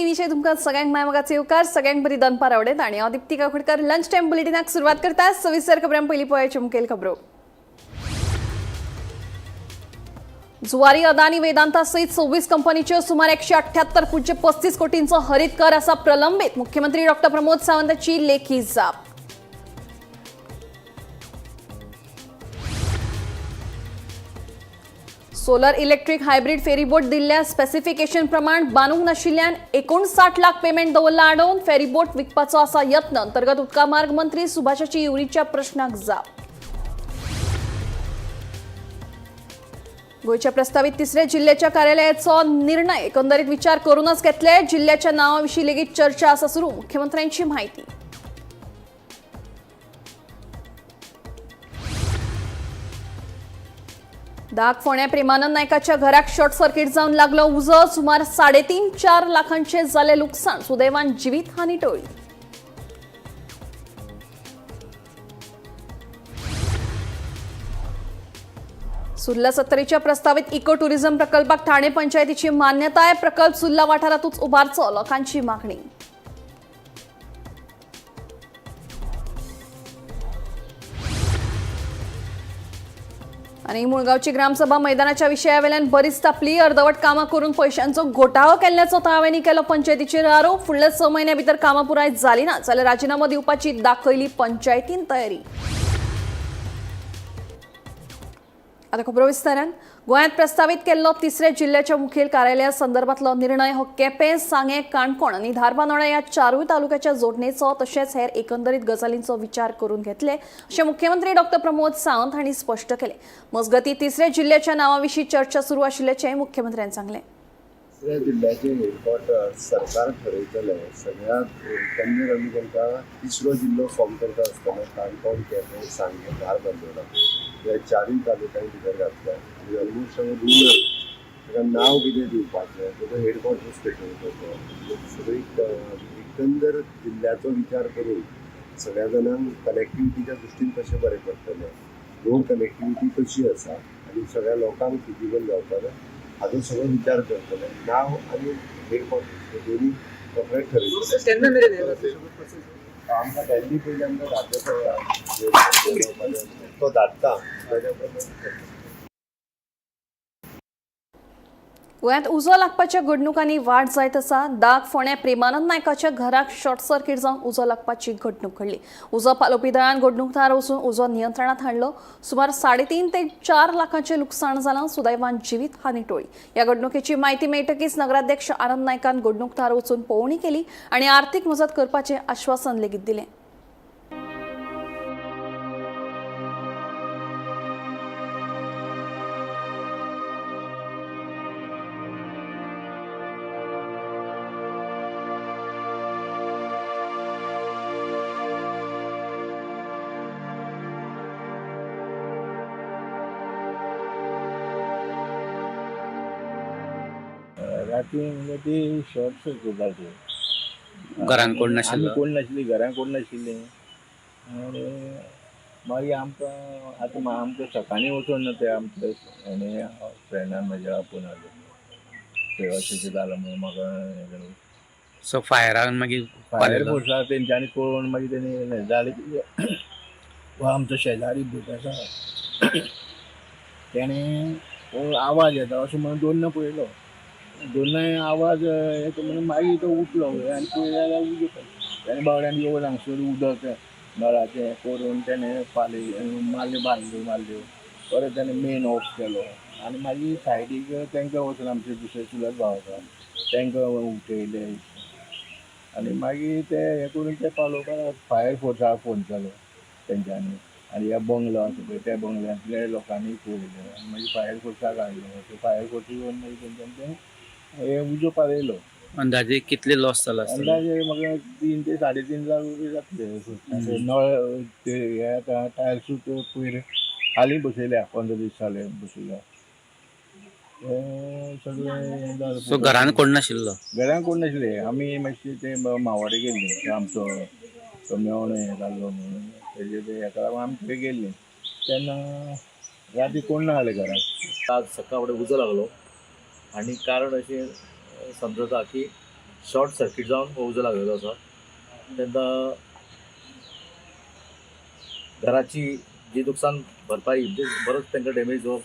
टीव्हीचेर तुमकां सगळ्यांक माय मोगाचो येवकार. सगळ्यांक बरी दनपार आवडेत आनी हांव दीप्ती काकोडकर लंच टायम बुलेटिनाक सुरवात करता. सविस्तर खबरां पयलीं पळोवया मुखेल खबरो. जुवारी अदानी वेदांता सहित 26 कंपनीच्यो सुमार 178.35 कोटींचो हरित कर असा प्रलंबित. मुख्यमंत्री डॉक्टर प्रमोद सावंताची लेखी जाप. सोलर इलेक्ट्रीक हायब्रीड फेरीबोट दिल्ल्या स्पेसिफिकेशन प्रमाण बांदूंक नाशिल्ल्यान 59 लाख पेमेंट दवरला आडोवन फेरीबोट विकपाचो असा यत्न. अंतर्गत उदका मार्ग मंत्री सुभाषाची युरीच्या प्रश्नाक जाप. गोंयच्या प्रस्तावित तिसऱ्या जिल्ह्याच्या कार्यालयाचो निर्णय एकंदरीत विचार करूनच घेतले. जिल्ह्याच्या नावाविषयी लेगीत चर्चा आसा सुरू. मुख्यमंत्र्यांची माहिती. दाग फोण्या प्रेमानंद नायकाच्या घराक शॉर्ट सर्किट जावन लागलो उजो. सुमार 3.5-4 लाखांचे जाले लुकसाण. सुदैवान जिवीत हानी टळ्ळी. सुर्ला सत्तरीच्या प्रस्तावित इको टुरिझम प्रकल्पाक ठाणे पंचायतीची मान्यताय. प्रकल्प सुर्ला वाठारातूच उबारचो, लोकांची मागणी. आणि मुळगावची ग्रामसभा मैदानाच्या विषयावेल्यान बरीच तापली. अर्धवट कामां करून पैशांचो घोटाळो केल्ल्याचो थळाव्यांनी केलो पंचायतीचेर आरोप. फुडल्या 6 म्हयन्या भितर कामां पुराय जाली ना जाल्यार राजिनामो दिवपाची दाखयली पंचायतीन तयारी. आता खबरो विस्तारान. गोंयांत प्रस्तावित केल्लो तिसऱ्या जिल्ह्याच्या मुखेल कार्यालया संदर्भातलो निर्णय हो केपें, सांगें, काणकोण आनी धारबांदोडा ह्या चारूय तालुक्याच्या जोडणेचो तशेंच हेर एकंदरीत गजालींचो विचार करून घेतले अशें मुख्यमंत्री डॉक्टर प्रमोद सावंत हांणी स्पश्ट केलें. मजगतीं तिसऱ्या जिल्ह्याच्या नांवाविशीं चर्चा सुरू आशिल्ल्याचें मुख्यमंत्र्यान सांगलें. तिसऱ्या जिल्ल्याचें हेडक्वॉर्टर सरकार ठरयतलें. सगळ्यात एकंदर आमी तांकां तिसरो जिल्लो फॉर्म करता आसतना काणकोण, केपें, सांगें, धारबांदोडा ह्या चारूय तालुक्यांक भितर घातल्या आनी ऑलमोस्ट सगळें रुरल. ताका नांव कितें दिवपाचें, ताचो हेडक्वॉर्टर्स खंय दवरपाचो, सगळी एकंदर जिल्ल्याचो विचार करून सगळ्या जाणांक कनेक्टिविटीच्या दृश्टीन कशें बरें पडटलें, रोड कनेक्टिविटी कशी आसा आनी सगळ्या लोकांक फिजिबल जावपाक हाजो सगळो विचार करतले. नांव आनी हेडक्वॉर्टर्स हे दोन्ही रोखडे ठरयतले. केन्ना मेरेन हे जातलें सगळं process? आमकां धाडली पयलीं आमकां धाडचें पडटा, तो धाडटा ताच्या उपरांत. गोंयांत उजो लागपाच्या घडणुकांनी वाड जायत आसा. दाग फोंड्या प्रेमानंद नायकाच्या घराक शॉर्ट सर्किट जावन उजो लागपाची घडणूक घडली. उजो पालोवपी दळान घडणूक थळार वचून उजो नियंत्रणात हाडलो. सुमार 3.5 ते 4 लाखांचें लुकसाण जालां. सुदैवान जिवीत हानी टळ्ळी. ह्या घडणुकेची म्हायती मेळटकीच नगराध्यक्ष आनंद नायकान घडणूक थळार वचून पळोवणी केली आनी आर्थीक मजत करपाचें आश्वासन लेगीत दिलें. राती म्हणजे ती शॉर्ट सर्किट जाली. घरान कोण नाशिल्लो? आमी कोण नाशिल्ली, घरान कोण नाशिल्ली. आनी मागीर आमकां आतां आमकां सकाळीं वचून ना ते आमच्या आनी फ्रेंडान म्हज्या आपोवन हाडलो. ते अशें अशें जालां म्हणून म्हाका हें केलें. सो फायरान मागीर फायर पालयलो. फोर्सा तेंच्यांनी पळोवन मागीर तेणी हें जालें कितें, हो आमचो शेजारी भुरगो आसा, तेणें हो आवाज येता अशें म्हणून दोन पळयलो. दोनाय आवाज येता म्हणून मागीर तो उठलो आनी पळयलो जाल्यार उजो. तेणें बावड्यान येवन हांगसर उदक नळाचें करून तेणें पाले मारल्यो, बांदल्यो मारल्यो. परत तेणें मेन ऑफ केलो आनी मागीर सायडीक तांकां वचून आमचे दुसरे चुलत भाव आसा तांकां उठयले आनी मागीर ते हें करून ते पालोवपाक फायर फोर्साक फोन केलो तेंच्यांनी. आनी ह्या बंगलो आसा पळय त्या बंगल्यांतल्या लोकांनी पळयलें आनी मागीर फायर फोर्साक हाडलो. ते फायर फोर्स येवन मागीर तेंच्यांनी तें हे उजो पालयलो. अंदाजे कितले लॉस जाला आसतलो? अंदाजे म्हाका 3 ते 3.5 लाख रुपये जातले. नळ ते हे आतां टायल्सूच पयर हालीं बसयल्या, 15 दीस जाले बसयल्या. ते सगळें हें जालें. सो घरान कोण नाशिल्लो? घरान कोण नाशिल्ले. आमी मातशे ते मावाडे गेल्ली, आमचो तो मेवणो हें जाल्लो म्हणून तेजे ते हेका लागून आमी थंय गेल्ली तेन्ना राती कोण ना जाले घरान. आज सकाळ फुडें उजो लागलो आनी कारण अशें समजता की शॉर्ट सर्कीट जावन हो उजो लागलेलो आसा. तेन्ना घराची जी नुकसान भरपाई म्हणजे बरोच तांकां डॅमेज हो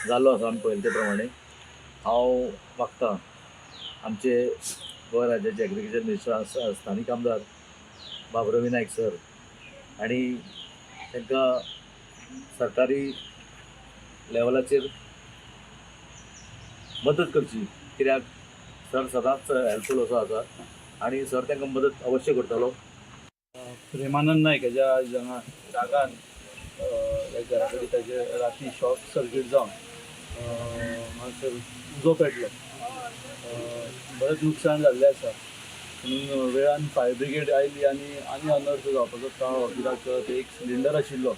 जाल्लो आसा. आमी पळयले ते प्रमाणे हांव मागता आमचे गोंय राज्याचे एग्रीकल्चर मिनिस्टर आसा स्थानीक आमदार बाब रवी नायक सर आनी तांकां सरकारी लेवलाचेर मदत करची, कित्याक सर सदांच हेल्पफूल असो आसा आनी सर तांकां मदत अवश्य करतलो. प्रेमानंद नायक हेज्या हांगा रागान ह्या घरा कडेन ताजे राती शॉर्ट सर्कीट जावन हांगासर उजो पेटलो. बरेंच नुकसान जाल्लें आसा. म्हणून वेळान फायर ब्रिगेड आयली आनी आनी अनर्थ जावपाचो टाळ्ळो, कित्याक ते एक सिलिंडर आशिल्लो.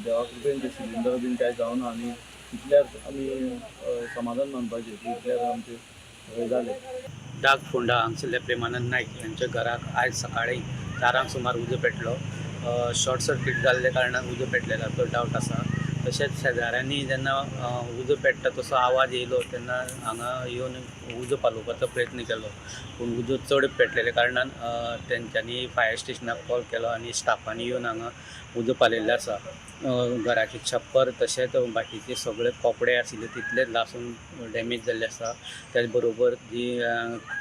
देवा कृपेन ते सिलिंडर बीन कांय जावना आनी इतल्यार आमी समाधान मानपाचें की इतल्यार आमचें हें जालें. दाग फोंडा हांगसरल्या प्रेमानंद नायक यांच्या घराक आयज सकाळी 4 सुमार उजो पेटलो. शॉर्ट सर्कीट जाल्ल्या कारणान उजो पेटलेलो डावट आसा. तशेंच शेजाऱ्यांनी जेन्ना उजो पेट्टा तसो आवाज येयलो तेन्ना हांगा येवन उजो पालोवपाचो प्रयत्न केलो, पूण उजो चड पेटलेल्या कारणान तेंच्यांनी फायर स्टेशनाक कॉल केलो आनी स्टाफांनी येवन हांगा उजो पालयल्लो आसा. घराचे छप्पर तशेंच बाकीचे सगळे कपडे आशिल्ले तितले लासून डॅमेज जाल्ले आसा. त्याच बरोबर जी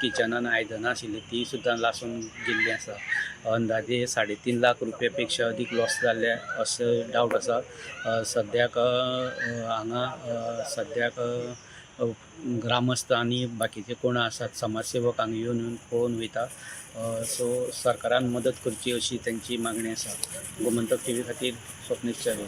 किचनान आयदनां आशिल्ली ती सुद्दां लासून गेल्ली आसा. अंदाजे 3.5 लाख रुपया पेक्षा अदीक लॉस जाल्ले अशें डावट आसा. सद्याक हांगा सद्याक ग्रामस्थ आनी बाकीचे कोण आसात समाजसेवक हांगा येवन येवन पळोवन वयता. सो सरकारान मदत करची अशी तेंची मागणी आसा. गोमंतक टीव्ही खातीर स्वप्नेश च्यारी.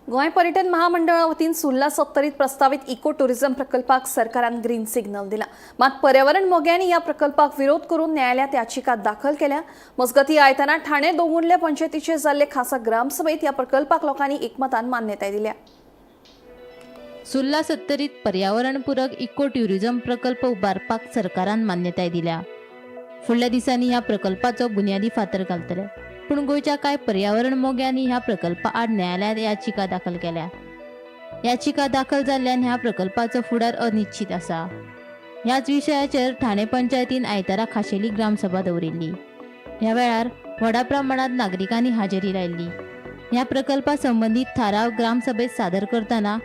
गोंय पर्यटन महामंडळा वतीन सुर्ला सत्तरीत प्रस्तावित इको टुरिझम प्रकल्पाक सरकारान ग्रीन सिग्नल दिला. मात पर्यावरण मोग्यांनी ह्या प्रकल्पाक विरोध करून न्यायालयात याचिका दाखल केल्या. मजगती आयतारा ठाणे दोंगुर्ले पंचायतीचे जाल्ले खासा ग्रामसभेत ह्या प्रकल्पाक लोकांनी एकमतान मान्यताय दिल्या. सुर्ला सत्तरीत पर्यावरणपूरक इको ट्युरिझम प्रकल्प उबारपाक सरकारान मान्यताय दिल्या. फुडल्या दिसांनी ह्या प्रकल्पाचो बुन्यादी फातर घालतले. पूण गोंयच्या कांय पर्यावरण मोग्यांनी ह्या प्रकल्पा आड न्यायालयांत याचिका दाखल केल्या. याचिका दाखल जाल्ल्यान ह्या प्रकल्पाचो फुडार अनिश्चित आसा. ह्याच विशयाचेर ठाणे पंचायतीन आयतारा खाशेली ग्रामसभा दवरिल्ली. ह्या वेळार व्हडा प्रमाणात नागरिकांनी हाजेरी लायल्ली. ह्या प्रकल्पा संबंदीत थाराव ग्रामसभेत सादर करतना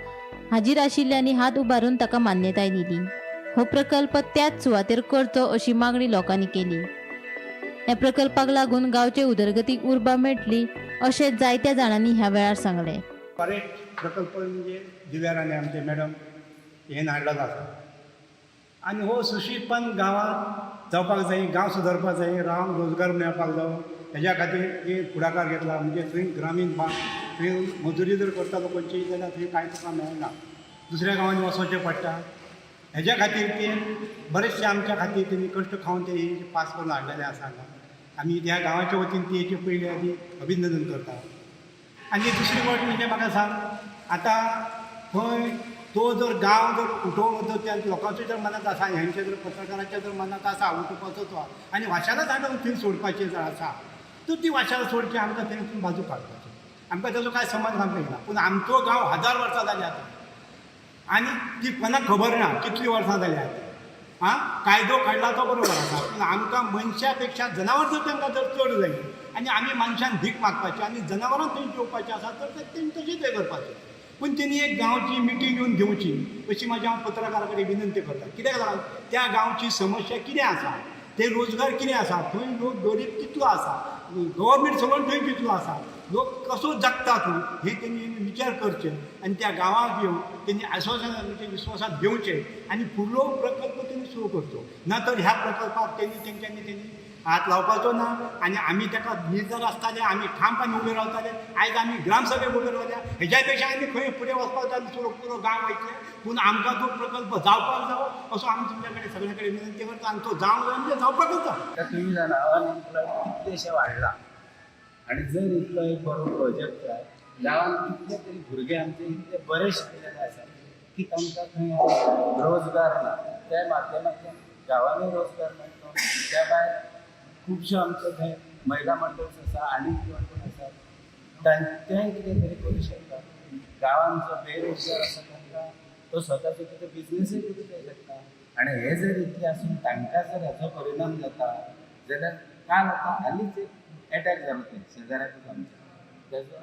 हाजीर आशिल्ल्यांनी हात उबारून ताका मान्यताय दिली. हो प्रकल्प त्याच सुवातेर करचो अशी मागणी लोकांनी केली. ह्या प्रकल्पाक लागून गांवचे उदरगतीक उर्बा मेळटली अशें जायत्या जाणांनी ह्या वेळार सांगलें. फॉरेस्ट प्रकल्प म्हणजे दिव्या राणे आमचे मॅडम हें हाडलेलो आसा आनी हो सुशीलपण गांवांत जावपाक जाय, गांव सुदारपाक जाय, गांवांक रोजगार मेळपाक जावो हेज्या खातीर हे फुडाकार घेतला. म्हणजे थंय ग्रामीण भाग थंय मजुरी जर करता लोकांची जाल्यार थंय कांय तुका मेळना, दुसऱ्या गांवांनी वचोचें पडटा. हेज्या खातीर ते बरेचशे आमच्या खातीर तेणी कश्ट खावन ते हे पास करून हाडलेले आसा हांगा. आमी ह्या गांवाच्या वतीन ती हेचे पयले आदी अभिनंदन करता. आनी दुसरी गोश्ट म्हणजे म्हाका सांग, आतां थंय तो जर गांव जर उठोवंक जर त्या लोकांच्या जर मनांत आसा, हेंच्या जर पत्रकारांच्या जर मनांत आसा उठोवपाचो तो आनी वाशालाच हाडून थंय सोडपाचें जर आसा तर ती वाशाला सोडची, आमकां थंय बाजू काडपाची, आमकां ताजो कांय संबंद आमकां येना. पूण आमचो गांव 1000 वर्सां जालीं आतां आनी ती कोणाक खबर ना कितलीं वर्सां जालीं आतां. आं, कायदो काडला तो बरोबर आसा, पूण आमकां मनशा पेक्षा जनावर जर तांकां जर चड जाय आनी आमी मनशान भीक मागपाची आनी जनावरांक थंय जेवपाचें आसा तर तेणी तशेंच हें करपाचें. पूण तेणी एक गांवची मिटींग घेवन घेवची अशी म्हाजी हांव पत्रकारा कडेन विनंती करता. कित्याक लागून त्या गांवची समस्या कितें आसा, ते रोजगार कितें आसा, थंय लोक गरीब कितलो आसा, गव्हर्मेंट सर्वंट थंय कितलो आसा, लोक कसो जगता थंय, हे तेणी विचार करचे आनी त्या गांवाक येवन तेणी आश्वासनाचे विश्वासात घेवचे आनी फुडलो प्रकल्प तेणी सुरू करचो. ना तर ह्या प्रकल्पाक तेणी तेंच्यांनी तेणी हात लावपाचो ना आनी आमी ताका निर्धार आसताले, आमी ठामपणान उबे रावताले. आयज आमी ग्रामसभेक उबे रावल्या, हेज्या पेक्षा आमी खंय फुडें वचपाक जाय, दुसरो पुरो गांव वयतले. पूण आमकां तो प्रकल्प जावपाक जावो असो आमी तुमच्या कडेन सगळ्या कडेन विनंती करता आनी तो जावंक जाय म्हणजे जावपाकच जाय. तुमी जाणा अनएम्प्लॉयड कितलेशे वाडला आनी जर इतलो एक बरो प्रोजेक्ट जाय, गांवांत कितले तरी भुरगे आमचे इतले बरे शिकलेले आसा की तांकां खंय रोजगार ना. त्या माध्यमांतल्यान गांवांनी रोजगार मेळटलो. त्या भायर खुबशे आमचे थंय महिला मंडळ आसा आनी कोण कोण आसा तेंय कितें तरी करूं शकता. गांवांत जो बेरोजगार आसा तांकां तो स्वताचो कितें बिजनसूय करूंक शकता. आनी हे जर इतले आसून तांकां जर हाचो परिणाम जाता जाल्यार काल आतां हालींच एक एटॅक जालो थंय शेजाऱ्याकूच आमच्या, तेजो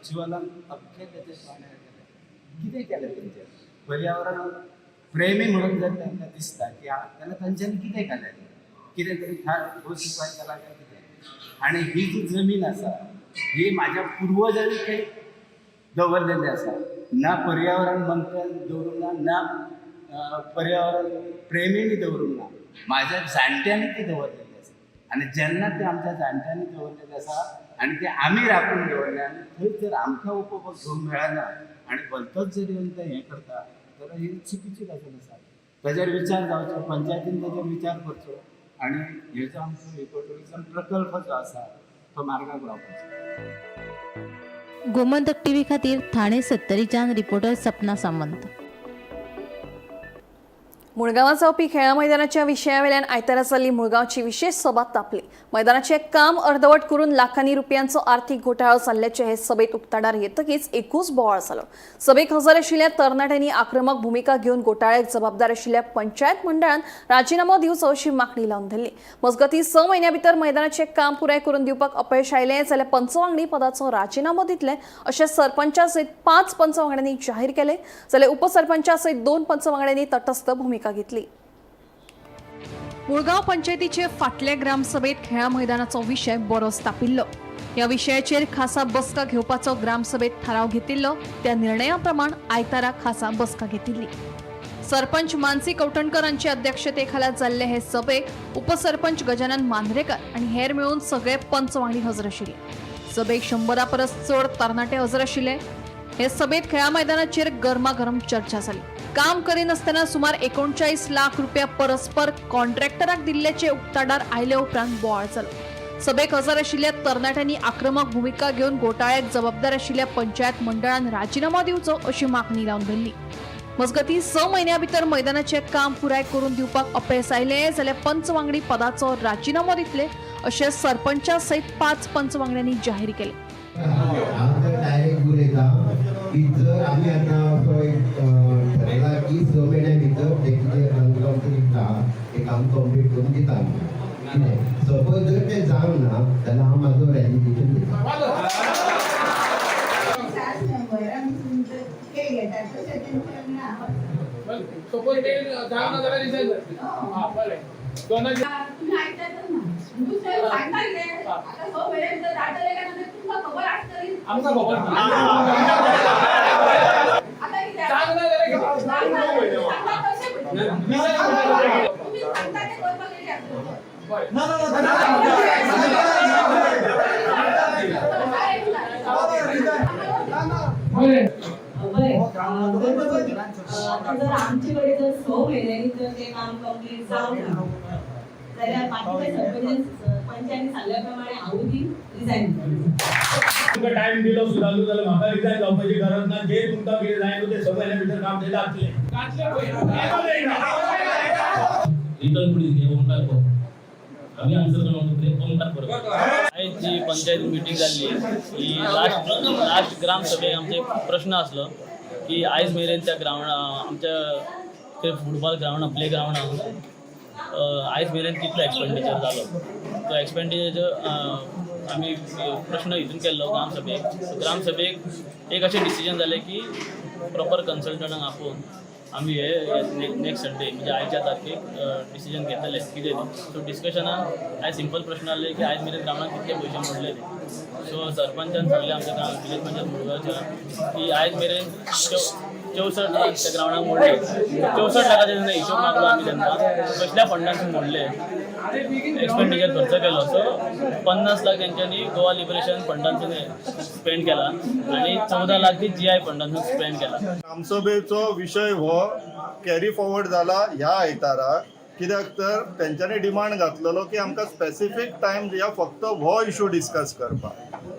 जिवनान अख्खें तेजें तोंड हें जालें. कितें केलें तेंचें? पर्यावरण प्रेमी म्हणून जर तांकां दिसता की जाल्यार तांच्यांनी कितें केलें, कितें तरी ठोस उपाय केला काय कितें? आनी ही जी जमीन आसा ही म्हाज्या पुर्वजांनी थंय दवरलेली आसा, ना पर्यावरण मंत्र्यान दवरूंक ना, ना पर्यावरण प्रेमींनी दवरूंक ना, म्हाज्या जाणट्यांनी ती दवरलेली आसा. आनी जेन्ना ते आमच्या जाणट्यांनी दवरलेली आसा आनी ते आमी राखून दवरले आनी थंय जर आमकां उपभोग घेवंक मेळना आनी भलतोच जर येवन ते हें करता जाल्यार ही चुकीची गजाल आसा. ताजेर विचार जावचो, पंचायतीन ताजेर विचार करचो आनी हे जो आमचो इको ट्युरिजम प्रकल्प जो आसा तो मार्गाक लावपाचो. गोमंतक टीव्ही खातीर ठाणे सत्तरीच्यान रिपोर्टर सपना सामंत. मुळगांवां जावपी खेळां मैदानाच्या विशयावेल्यान आयतारा जाल्ली मुळगांवची विशेष सभा तापली. मैदानाचें काम अर्दवट करून लाखांनी रुपयांचो आर्थीक घोटाळो जाल्ल्याचें हे सभेत उक्ताडार येतकीच एकूच बोवाळ जालो. सभेक हजर आशिल्ल्या तरणाट्यांनी आक्रमक भुमिका घेवन घोटाळ्याक जबाबदार आशिल्ल्या पंचायत मंडळान राजिनामो दिवचो अशी मागणी लावन धरली. मजगतीं 6 म्हयन्यां भितर मैदानाचें काम पुराय करून दिवपाक अपयश आयलें जाल्यार पंचवांगडी पदाचो राजिनामो दितले अशें सरपंचा सयत 5 पंचवांगड्यांनी जाहीर केलें, जाल्यार उपसरपंचा सयत 2 पंचवांगड्यांनी तटस्थ भुमिका घेतली. मुळगांव पंचायतीचे फाटले ग्रामसभेत खेळां मैदानाचो विशय बरोच तापिल्लो. ह्या विशयाचेर खासा बसका घेवपाचो ग्रामसभेत थाराव घेतिल्लो. त्या निर्णया प्रमाण आयतारा खासा बसका घेतिल्ली. सरपंच मानसी कवठणकर हांचे अध्यक्षतेखाला जाल्ले हे सभेक उपसरपंच गजानन मांद्रेकर आनी हेर मेळून सगळे पंच वांगडी हजर आशिल्ले. सभेक 100 परस चड तरणाटे हजर आशिल्ले. हे सभेत खेळां मैदानाचेर गरमागरम चर्चा जाली. काम करिनासतना सुमार 39 लाख रुपया परस्पर कॉन्ट्रॅक्टराक दिल्ल्याचे उक्ताडार आयले उपरांत बोवाळ जालो. सभेक हजर आशिल्ल्या तरणाट्यांनी आक्रमक भुमिका घेवन घोटाळ्याक जबाबदार आशिल्ल्या पंचायत मंडळान राजिनामो दिवचो अशी मागणी लावन धरली. मजगतीं 6 म्हयन्यां भितर मैदानाचें काम पुराय करून दिवपाक अपेस आयलें जाल्यार पंचवांगडी पदाचो राजिनामो दितले अशें सरपंचा सयत 5 पंचवांगड्यांनी जाहीर केलें. हांव तर डायरेक्ट उलयता की जर आमी आतां असो एक ठरयला की 6 म्हयन्या भितर तें कितें अनकम्प्लीट आहा तें काम कंप्लीट करून दिता आमी. कितें सपोज जर तें जावंक ना जाल्यार हांव म्हाजो रेजिग्नेशन दिता. जर आमचे कडेन जर 6 म्हयन्यांनी जर तें काम कंप्लीट जावंक ना जाल्यार बाकीच्या सरपंच पंचांनी सांगल्या प्रमाणे हांवूय बी रिजायन दितलें. तुमकां टायम दिलो सुद्दां जाल्यार म्हाका रिजायन जावपाची गरज ना. जे तुमकां कितें जाय न्हू ते 6 म्हयन्या भितर काम ते जातलें. रिटर्न पुलीस घे ओमकार परब आमी आन्सर करना ओमकार परब. आयज जी पंचायत मिटींग जाल्ली ही लास्ट ग्रामसभेक आमचे प्रश्न आसलो की आयज मेरेन त्या ग्रावंडा आमच्या थंय फुटबॉल ग्रावंडा प्ले ग्रावंडा आयज मेरेन कितलो एक्सपेंडिचर जालो तो एक्सपेंडिचर आमी प्रश्न हितून केल्लो ग्रामसभेक. ग्रामसभेक एक अशें डिसिजन जालें की प्रॉपर कन्सल्टंटांक आपोवन आमी हे नेक्स्ट संडे म्हणजे आयच्या तारखेक डिसिजन घेतले कितें तें. सो डिस्कशनान आयज सिंपल प्रश्न आसले की आयज मेरेन ग्रावंडाक कितले पयशे मोडले ते. सो सरपंचान सांगलें आमच्या ग्राम विलेज पंचायत मुळगांवच्या की आयज मेरेन 64 लाख त्या ग्रावंडाक मोडले. 64 लाखाचे जेन्ना हिशोब मागलो आमी तेंकां कसल्या फंडांतसून मोडले एक्सपेंडिचर खर्च केलो. सो 50 लाख तेंच्यांनी गोवा लिबरेशन फंडांतसून स्पेंड केला आनी 14 लाख ती जीआय फंडांतसून स्पेंड केला. ग्रामसभेचो विशय हो कॅरी फॉरवर्ड जाला ह्या आयताराक, कित्याक तर तेंच्यांनी डिमांड घातलेलो की आमकां स्पेसिफीक टायम दिया फक्त हो इशू डिस्कस करपाक.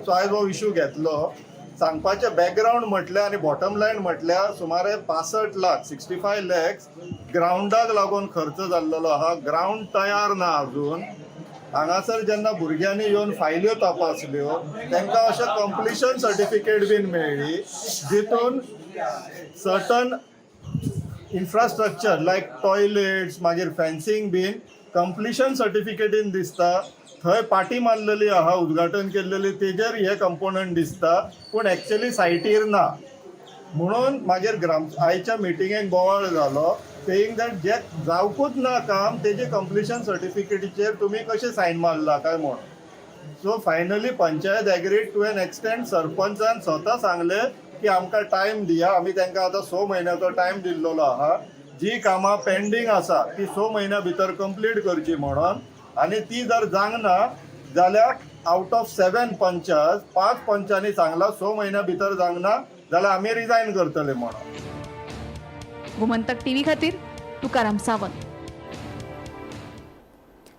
सो आयज हो इशू घेतलो. सांगपाचें बॅकग्रावंड म्हटल्यार आनी बॉटम लायन म्हटल्यार सुमारे 65 लाख 65 लॅक्स ग्रावंडाक लागून खर्च जाल्लेलो आहा. ग्रावंड तयार ना अजून. हांगासर जेन्ना भुरग्यांनी येवन फायल्यो तपासल्यो तांकां अशें कंप्लिशन सर्टिफिकेट बीन मेळ्ळी जितून सर्टन इन्फ्रास्ट्रक्चर लायक टॉयलेट्स, मागीर फेन्सिंग बीन कंप्लिशन सर्टिफिकेटीन दिसता. थंय पाटी मारलेली आहा उद्घाटन केल्लेली, तेजेर हे कंपोनंट दिसता, पूण एक्चुअली सायटीर ना. म्हणून मागीर ग्राम आयच्या मिटिंगेक बोवाळ जालो, सेईंग that जे जावकूच ना काम तेजे कंप्लिशन सर्टिफिकेटीचेर तुमी कशें सायन मारला काय म्हणून. So finally panchayat agreed to an extent. सरपंचान स्वता सांगलें की आमकां टायम दिया. आमी तांकां आतां 6 म्हयन्याचो टायम दिल्लेलो आहा, जी कामां पेंडींग आसा ती 6 म्हयन्या भितर कंप्लीट करची म्हणून. आनी ती जर जावंक ना जाल्यार आवट ऑफ 7 पंचास 5 पंचांनी सांगलां 6 म्हयन्या भितर जावंक ना जाल्यार आमी रिजायन करतले म्हणून. गोमंतक टीव्ही खातीर तुकाराम सावंत.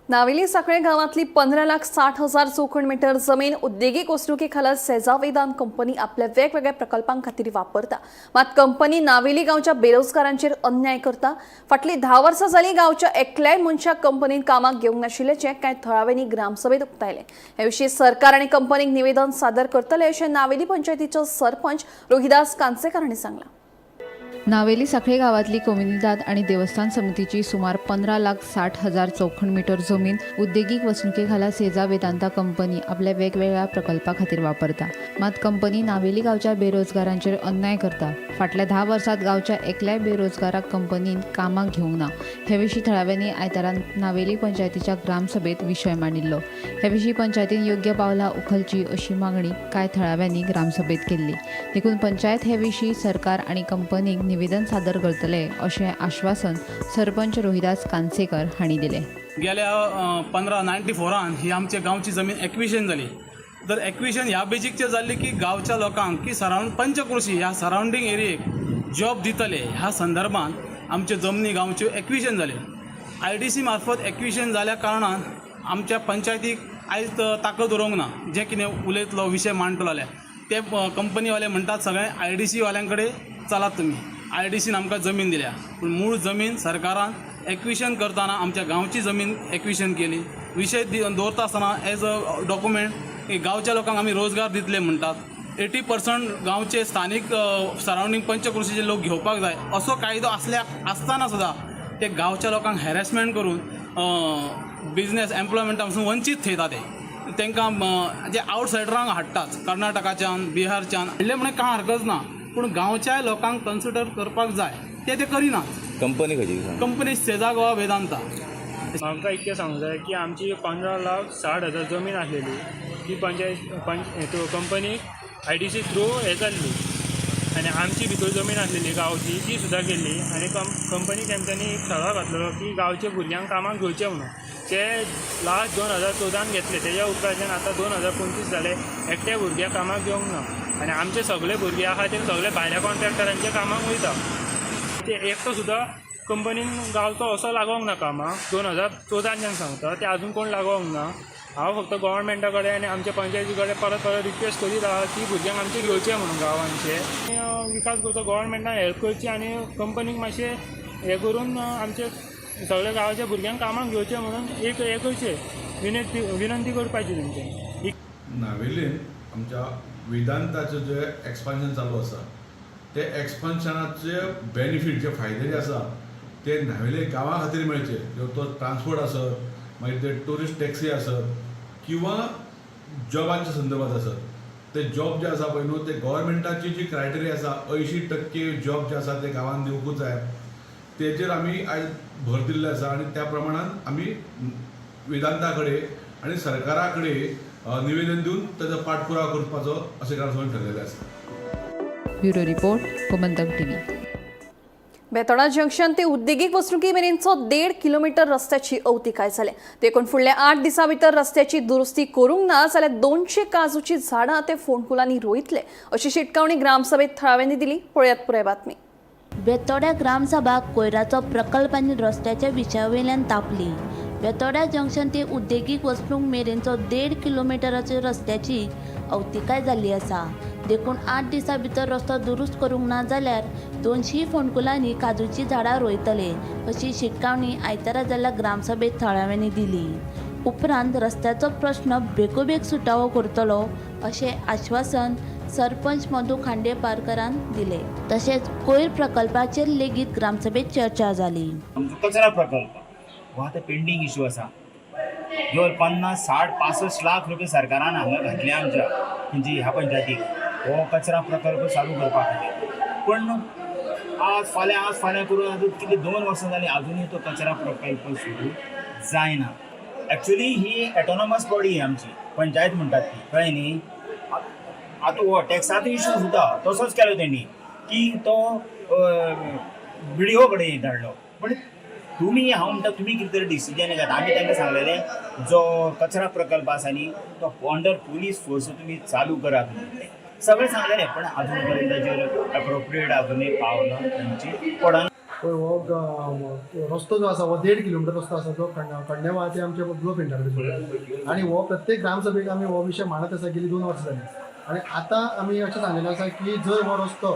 नावेली साखळे गावातली 15,60,000 चौखण मीटर जमीन उद्देगीक वसणुके खाला सेजा वेदांत कंपनी आपल्या वेगवेगळ्या प्रकल्पां खातीर वापरता. मात कंपनी नावेली गांवच्या बेरोजगारांचेर अन्याय करता. फाटली 10 वर्सां जाली गांवच्या एकल्याय मनशाक कंपनीन कामाक घेवंक नाशिल्ल्याचें कांय थळाव्यांनी ग्रामसभेत उक्तायलें. हे विशीं सरकार आनी कंपनीक निवेदन सादर करतले अशें नावेली पंचायतीचो सरपंच रोहिदास कांसेकर हांणी सांगलां. नावेली साखळे गावातली कोमुनिदाद आणि देवस्थान समितीची सुमार 15,60,000 चौखण मीटर जमीन उद्देगीक वसणुकेखाला सेजा वेदांता कंपनी आपल्या वेगवेगळ्या प्रकल्पा खातीर वापरता. मात कंपनी नावेली गांवच्या बेरोजगारांचेर अन्याय करता. फाटल्या 10 वर्सात गांवच्या एकल्याय बेरोजगाराक कंपनीन कामाक घेवंक ना. हे विशीं थळाव्यांनी आयतारा नावेली पंचायतीच्या ग्रामसभेत विशय मांडिल्लो. हे विशीं पंचायतीन योग्य पावलां उखलची अशी मागणी कांय थळाव्यांनी ग्रामसभेत केल्ली. देखून पंचायत हे विशीं सरकार आनी कंपनीक निवेदन सादर करतले अशें आश्वासन सरपंच रोहिदास कांसेकर हांणी दिलें. गेल्या 1594 ही आमच्या गांवची जमीन एक्विशन जाली. तर एक्विशन ह्या बेजीकचेर जाल्ली की गांवच्या लोकांक की सरावंड पंचकृशी ह्या सरावंडींग एरियेक जॉब दितले. ह्या संदर्भात आमच्यो जमनी गांवच्यो एक्विशन जाल्यो. आयडीसी मार्फत एक्विशन जाल्या कारणान आमच्या पंचायतीक आयज ताकद उरोंक ना. जें कितें उलयतलो, विशय मांडटलो जाल्यार ते कंपनीवाले म्हणटात सगळे आयडीसी वाल्यां कडेन चलात तुमी, आयडीसीन आमकां जमीन दिल्या. पूण मूळ जमीन सरकारान एक्विशन करतना आमच्या गांवची जमीन एक्विशन केली. विशय दवरता आसतना एज अ डॉक्युमेंट की गांवच्या लोकांक आमी रोजगार दितले म्हणटात. 80% गांवचे स्थानीक सरावंडींग पंचकृशीचे लोक घेवपाक जाय असो कायदो आसल्या आसतना सुद्दां ते गांवच्या लोकांक हॅरेसमेंट करून बिजनेस एम्प्लॉयमेंटा पासून वंचीत थेयता. ते तांकां जे आवटसायडरांक हाडटात कर्नाटकाच्यान, बिहारच्यान हाडले म्हणून कांय हरकत ना, पूण गांवच्या लोकांक कन्सिडर करपाक जाय, ते ते करिनात. कंपनी खंयची? कंपनी सेजा गोवा वेदांता. म्हाका इतकें सांगूंक जाय की आमची 15,60,000 जमीन आसलेली ती पंचायत पंच कंपनीक आयडीसी थ्रू हें जाल्ली आनी आमची भितर जमीन आसलेली गांवची ती सुद्दां गेल्ली. आनी कंपनी तेमच्यांनी एक ठराव घातलेलो की गांवच्या भुरग्यांक कामाक घेवचें म्हणून. ते लास्ट 2014 घेतले. तेज्या उपरांतच्यान आतां 2025 जाले, एकट्या भुरग्याक कामाक घेवंक ना. आनी आमचे सगळे भुरगे आहा ते सगळे भायल्या कॉन्ट्रॅक्टरांच्या कामाक वयता. ते एकटो सुद्दां कंपनीन गांवचो असो लागोंक ना कामाक. 2014च्यान सांगता, ते आजून कोण लागोंक ना. हांव फक्त गोवोरमेंटा कडेन आनी आमच्या पंचायती कडेन परत परत रिक्वेस्ट करीत आहा की भुरग्यांक आमचे घेवचे म्हणून, गांवांचे विकास करचो, गोवोरमेंटान हेल्प करची आनी कंपनीक मातशें हें करून आमचे सगळे गांवाच्या भुरग्यांक कामाक घेवचे म्हणून एक हें करचें, विनंती विनंती करपाची तेंचे. नावेलीन आमच्या वेदांताचें जें एक्सपान्शन चालू आसा, ते एक्सपान्शनाचे बेनिफीट, जे फायदे जे आसा ते न्हावेले गांवा खातीर मेळचे. तो ट्रान्सपोर्ट आसत, मागीर ते ट्युरिस्ट टॅक्सी आसत किंवा जॉबांच्या संदर्भात आसत, ते जॉब जे आसा पळय न्हू, ते गव्हर्मेंटाची जी क्रायटेरिया आसा, 80% जॉब जे आसा ते गांवांत दिवंकूच जाय, तेजेर आमी आयज भर दिल्ले आसा. आनी त्या प्रमाणान आमी वेदांता कडेन आनी सरकारा कडेन निवेदन दिवन ताजो पाठपुरावा करपाचो अशें ग्रामसभेन ठरलेलें आसा. Bureau report, Gomantak TV. Betora junction ते उद्देगीक वसणुकी मेरेनचो 1.5 किलोमीटर रस्त्याची अवतिकाय जाल्या. देखून फुडल्या 8 दिसां भितर रस्त्याची दुरुस्ती करूंक ना जाल्यार 200 काजूची झाडां ते फोंडकुलांनी रोयतले अशी शिटकावणी ग्रामसभेत थळाव्यांनी दिली. पळयात पुराय बातमी. बेतोड्या ग्रामसभा कोयराचो प्रकल्प आनी रस्त्याच्या विशया वयल्यान तापली. बेतोड्या जंक्शन ते उद्देगीक वसणूक मेरेनचो 1.5 किलोमिटराचे रस्त्याची अवतिकाय जाल्ली आसा. देखून 8 दिसां भितर रस्तो दुरुस्त करूंक ना जाल्यार 200 फोंडकुलांनी काजूची झाडां रोयतले अशी शिटकावणी आयतारा जाल्ल्या ग्रामसभेत थळाव्यांनी दिली. उपरांत रस्त्याचो प्रश्न बेगोबेग सुटावो करतलो अशें आश्वासन सरपंच मधू खांडेपारकरान दिले. तशेंच कोयर प्रकल्पाचेर लेगीत ग्रामसभेत चर्चा जाली. आमचो कचरा प्रकल्प हो आतां पेंडींग इशू आसा. जवळ 50, 60, 65 लाख रुपये सरकारान हांगा घातले आमच्या म्हणजे ह्या पंचायतीक हो कचरा प्रकल्प चालू करपा खातीर. पण आज फाल्यां करून आजून कितले 2 वर्सां जालीं आजुनूय तो कचरा प्रकल्प सुरू जायना. एक्चुली ही एटोनॉमस बॉडी आमची पंचायत म्हणटात ती, कळ्ळें न्ही. आतां हो टॅक्साचो इशू सुद्दां तसोच केलो तेणी की तो बीडीओ कडेन धाडलो. पण तुमी हांव म्हणटा तुमी कितें तरी डिसिजन घेता. आमी तांकां सांगलेलें जो कचरा प्रकल्प आसा न्ही तो अंडर पुलीस फोर्स तुमी चालू करात म्हणून सगळें सांगलेलें, पण आजून पर्यंत ताजेर एप्रोप्रिएट आजुनूय पावलां तांची पडना. पळय हो रस्तो जो आसा हो 1.5 किलोमिटर रस्तो आसा जो कण्णेवाळ ते आमच्या ब्लो पेंटा कडेन, आनी हो प्रत्येक ग्रामसभेक आमी हो विशय मांडत आसा गेली 2 वर्सां जालीं. आनी आतां आमी अशें सांगलेलें आसा की जर हो रस्तो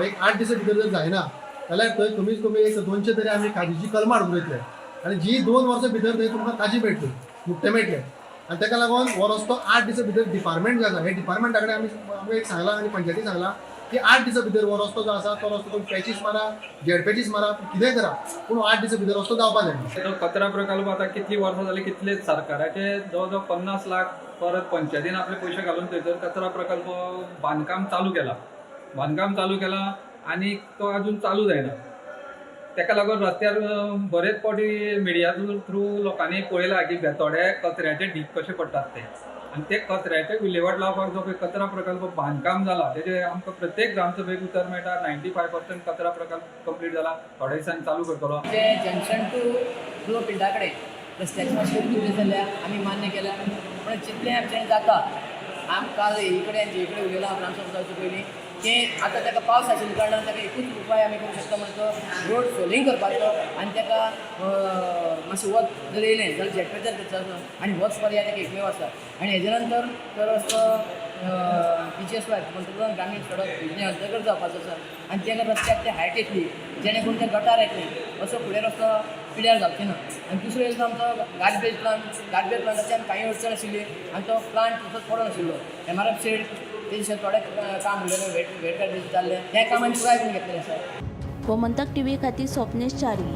एक 8 दिसां भितर जर जायना जाल्यार थंय कमीत कमी एक 200 तरी आमी काजीची कलमां हाडून वयतले आनी जी 2 वर्सां भितर थंय तुमकां काजी मेळटली, मुक्ते मेळटले. आनी ताका लागून हो रस्तो 8 दिसां भितर डिपार्टमेंट जे आसा हे डिपार्टमेंटा कडेन आमी एक सांगलां आनी पंचायती सांगलां की 8 दिसां भितर हो रस्तो जो आसा तो रस्तो तुमी पॅचीस मारा, जेड पॅचीस मारा, कितेंय करा, पूण 8 दिसां भितर रस्तो जावपा जाय. तो कचरा प्रकल्प आतां कितली वर्सां जाली, कितले सरकाराचे जवळ जवळ 50 लाख परत पंचायतीन आपले पयशे घालून थंयसर कचरा प्रकल्प बांदकाम चालू केला, आनी तो अजून चालू जायना. ताका लागून रस्त्यार बरेच फावटी मिडिया थ्रू लोकांनी पळयलां की बेतोडे कचऱ्याचे ढीक कशे पडटात ते, आनी ते कचऱ्याचे विलेवाट लावपाक जो पळय कचरा प्रकल्प बांदकाम जाला तेजे आमकां प्रत्येक ग्रामसभेक उतर मेळटा 95% कचरा प्रकल्प कंप्लीट जाला, थोड्या दिसांनी चालू करतलो. ते जंक्शन टू ब्लो पिंडा कडेन रस्त्याची मातशी दुरुस्ती जाल्या आमी मान्य केल्या, पूण जितलें आमच्यान जाता आम काल हे कडेन जे कडेन उलयलां ग्रामसभा जावचे पयलीं की आतां ताका पावस आशिल्ल्या कारणान ताका एकूच उपाय आमी करूंक शकता म्हणटा तो रोड सोलिंग करपाचो आनी ताका मातशें वत जर येयलें जाल्यार जेट पॅचर करचो आनी होच पर्याय ताका एकमेव आसा. आनी हेजे नंतर तो रस्तो PGSY पंतप्रधान ग्रामीण सडक योजने अंतर्गत जावपाचो आसा आनी तेका रस्त्याक ते हायट येतली जेणे करून ते गटार येतले, असो फुडें रस्तो पिड्यार जावचें ना. आनी दुसरो येयलो तो आमचो गार्बेज प्लांट, गार्बेज प्लांटाची आमी कांय अडचण आशिल्ली आनी तो प्लांट तसोच पडून आशिल्लो. MRF shade तेजे थोडें काम उरलेलें, वेट गार्बेज जाल्लें, हें काम आमी पुराय करून घेतलेलें आसा. गोमंतक टीव्ही खातीर Swapnesh Chari.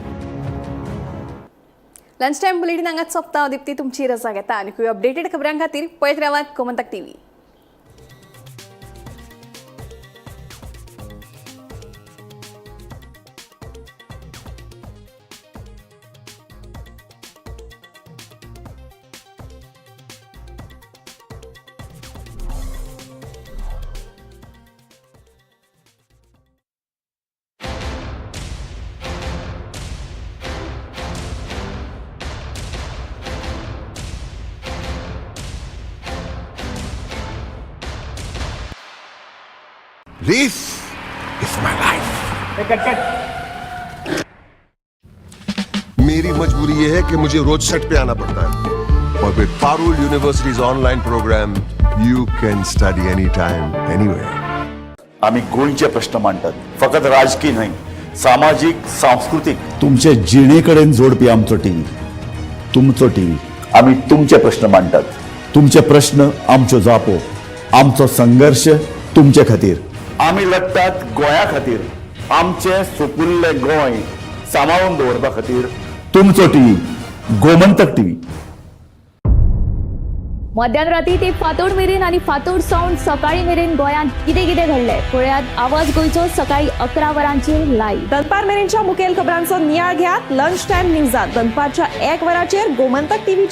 Lunch time bulletin हांगाच सोंपता. दीप्ती तुमची रजा घेता आनी अपडेटेड खबरां खातीर पळयत रावात Gomantak TV. This is my life. मेरी मजबूरी ये है कि मुझे रोज सेट पे आना पड़ता है, और with Parul University's online program, you can study anytime, anywhere. आम्ही गोंयचे प्रश्न मांडटात, फकत राजकीय न्हय, सामाजीक, सांस्कृतीक. तुमचे जिणेकडेन जोडपी आमचो टीव्ही, तुमचो टीव्ही. आम्ही तुमचे प्रश्न मांडटात, तुमचे प्रश्न आमच्यो जापो, आमचो संघर्ष तुमचे खातीर. आमी लढटात गोंया खातीर, आमचें सुपुल्लें गोंय सांबाळून दवरपा खातीर. तुमचो टीव्ही, गोमंतक टीव्ही. मध्यान राती ते फातोड मेरेन आनी फातोड सावन सकाळी मेरेन गोंयांत कितें कितें घडलें पळयात आवाज गोंयचो सकाळी 11 वरांचेर लायव्ह. दनपार मेरेनच्या मुखेल खबरांचो नियाळ घेयात लंच टायम न्यूजात दनपारच्या 1 वरांचेर गोमंतक टीव्ही.